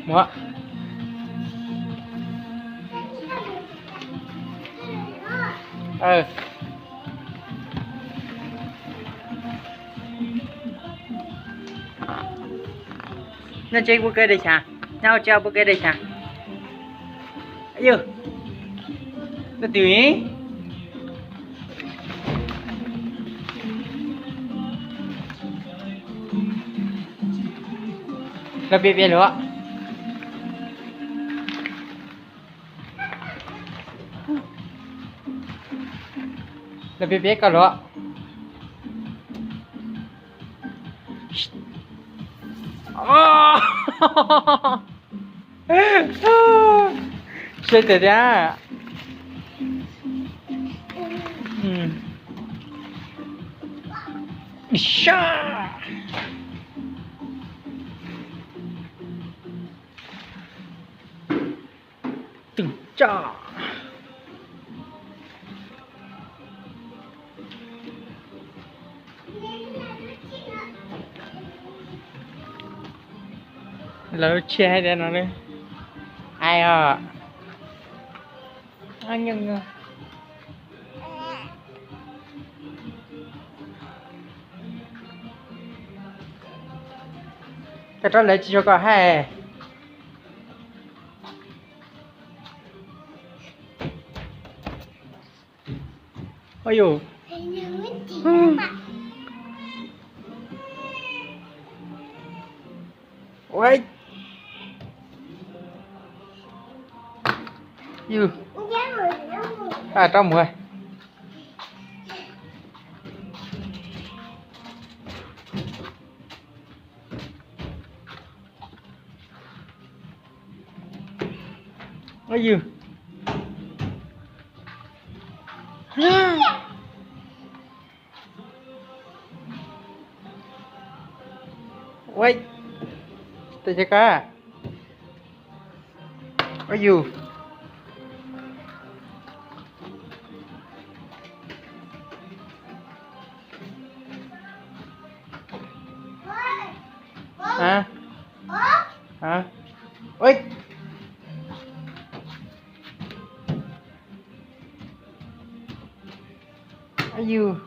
Mus. Nyob tsev pub kev dej xyav, nyob tsev pub kev dej xyav. Yus, leej twg? Los piav piav luag. Los piav piav koj luag. Siab tiag tiag. Tw tsa. Lawv tshiab hais tias no li. Ai os. Koj rov lawv tsis tso koj hais. Ua yus. Ua yus. Rov mus. Ua yus. Ua, tes cov kab. Ua yus. Ua yus.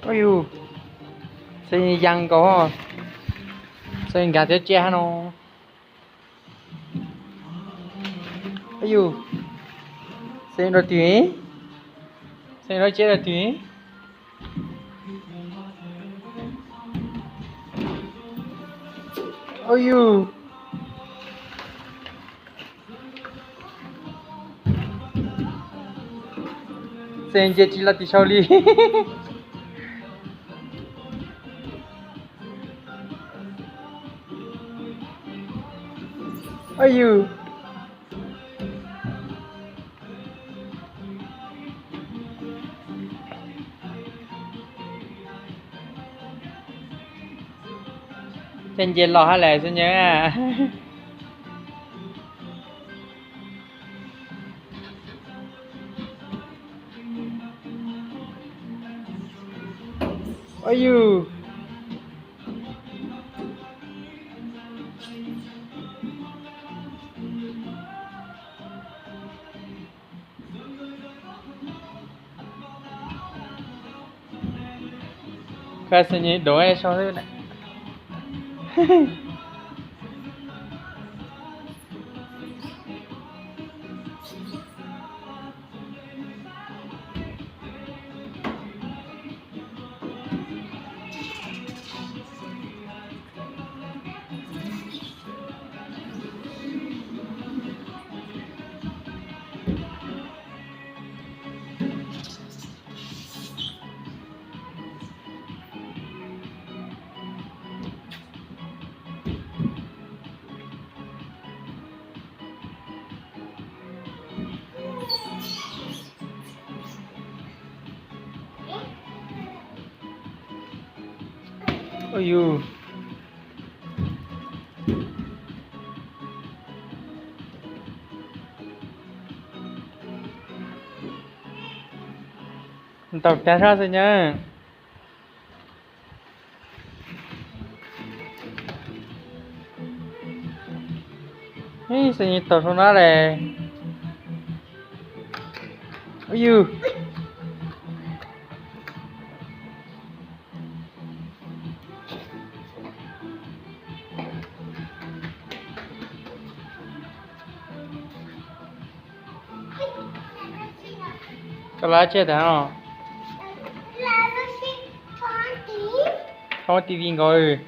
Ua yus, txawm yees nkaus, txawm nkag thiab tsiaj hab no. Ua yus, txawm rau twg, txawm rau tsiaj rau twg. Ua yus. Txawm nce tsis los tim saud li. Ua yus. Ces nce los hab lawm xwb nyab. Ua yus. Koj xwb nyuj dov sau xwb na. Yus ntaus tag sab xwb nyab. Xwb nyab tau sau nab le. Yus. Koj lab tsiaj tas no. Thaub T V nkaus.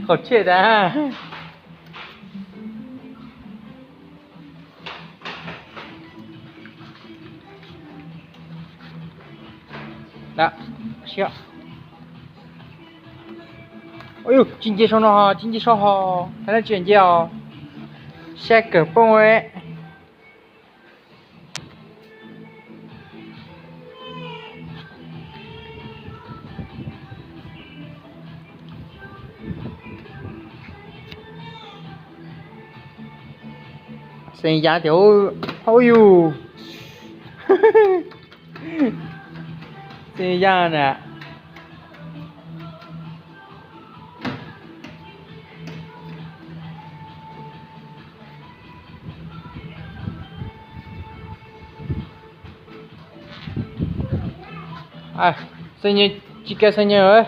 Qaum tshiab tas. Tsis nce sau no ho, tsis nce sau ho, thaum no tsis nce os. Sab kawg poob. Xeev Yaj tias, ub yus, Xeev Yaj na. Xeev Yaj, tsis kav Xeev Yaj.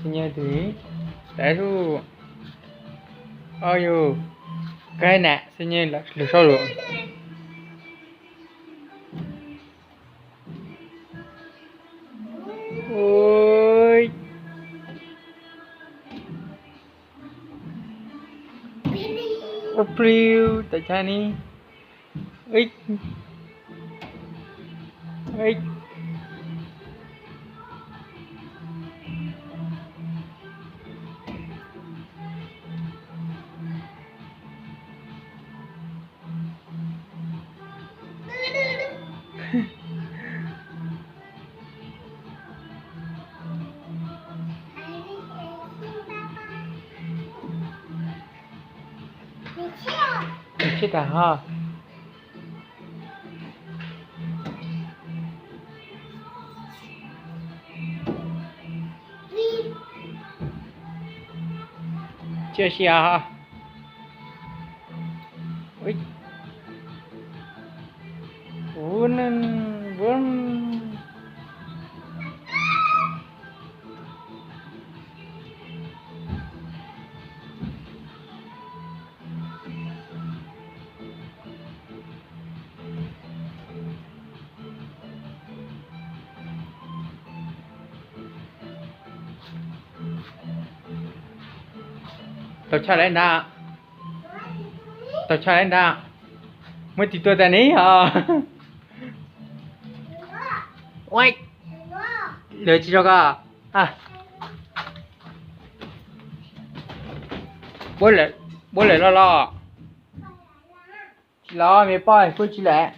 Xeev Yaj tus, tab sis, o yus, kawg na, Xeev Yaj lwm sau lus. Ua pliu tawm chaw ni. Nws tshiab tas ho. Tsis siab ho. Ub, Tau tshaj lawm ntag. Tau tshaj lawm ntag. Muab tis tua tas ni ho. Ua, lawv tsis tso koj. Puab lawm los los. Tsis los me poj, kuj tsis lawm.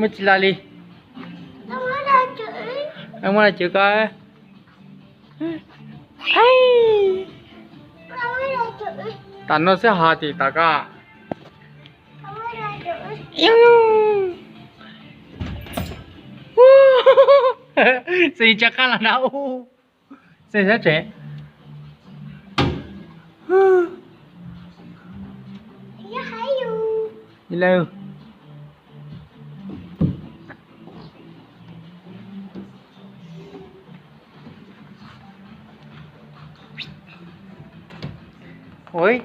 Muaj tsis los li. Muaj los cwv koj. Tam no xwb ho tim tom koj. Xwb tso qab los nrad ub. Xwb sab tsev. Ui.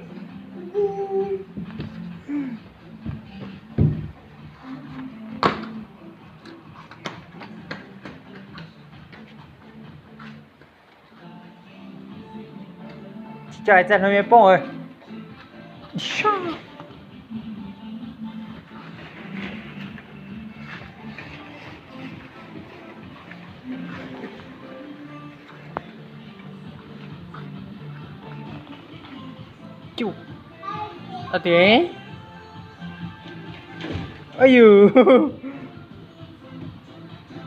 Tso txaj hnub me poob. Tias, yus.